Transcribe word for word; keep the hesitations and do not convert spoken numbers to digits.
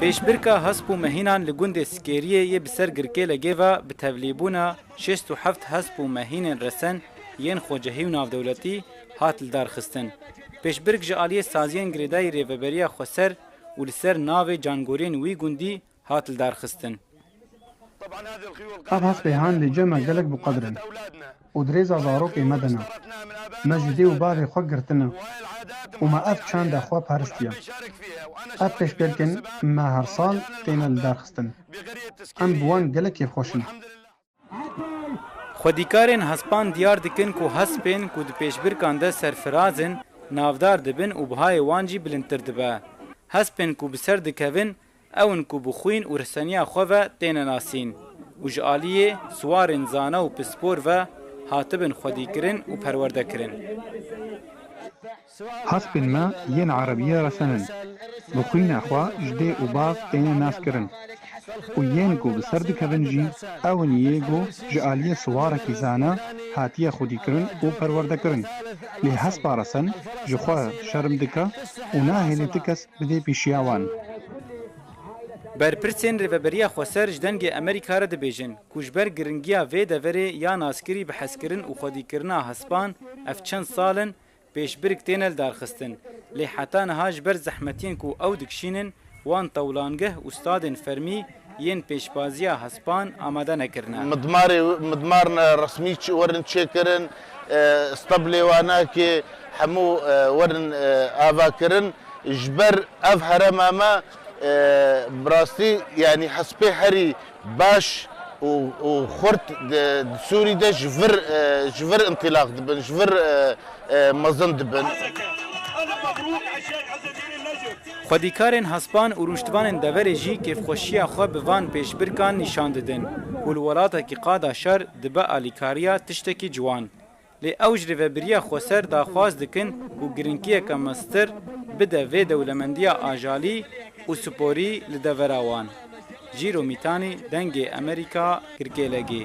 Pêşbirka hesp û mehînan li gundê Sikêriyê yê bi ser Girkêlegê ve bi tevlîbûna şêst û heft hesp û mehînên resen yên xwecihî û navdewletî hat lidarxistin. Pêşbirk ji aliyê saziyên girêdayî Rêveberiya Xweser û li ser navê cangoriyên wî gundî hat lidarxistin. Ev hespê han li cem me gelek bi qedir in û dirêza zarokê me de ne. Me ji dê û bavê xwe girtine û me ev çanda xwe paristiye. Ev pêşbirkên me her sal têne lidarxistin. Em bi wan gelek kêfxweş in. Xwedîkarên hespan diyar dikin ku hespên ku di pêşbirkan de serfiraz in, navdar dibin û bihayê wan jî bilindtir dibe. Hespên ku bi ser dikevin, ew in ku bi xwîn û riseniya xwe ve têne nasîn û ji aliyê siwarên zana û pispor ve hatibin xwedîkirin û perwerdekirin. Hespên me yên erebiyê resen in. Bi xwîna xwe ji dê û bav têne naskirin û yên ku bi ser dikevin jî ew in yê ku ji aliyê siwarekî zana hatiye xwedîkirin û perwerdekirin. Lê hespa resen ji xwe şerm dike û nahêle ti kes bidê pêşiya wan. Berpirsên Rêveberiya Xweser ji Dengê Amerîka re dibêjin ku ji ber giringiya vê deverê ya naskirî bi hezkirin û xwedîkirina hespan ev çend sal in pêşbirk têne lidarxistin, lê heta niha ji ber zehmetiyên ku ew dikişînin wan tewlangeh û stadên fermî yên pêşbaziya hespan amade nekirine. Midmarê, midmarên resmî werin çêkirin, e, steblê wanakê hemû, e, werin, e, avakirin. Ji ber ev herema me, e, bi rastî, yanî hespê herî baş û, û xurt di, di Sûrî de ji vir, e, ji vir întilaq dibin, ji vir, e, e, mezin dibin. Xwedîkarên hespan û rûniştvanên deverê jî kêfxweşiya xwe bi van pêşbirkan nîşan didin û li welatekî qada şer dibe alîkariya tiştekî ciwan. Lê ew ji Rêveberiya Xweser daxwaz dikin ku giringiyeke mestir bide vê dewlemendiya ajalî û sporî li devera wan. Cîro Mîtanî, Dengê Amerîka, Girkêlegê.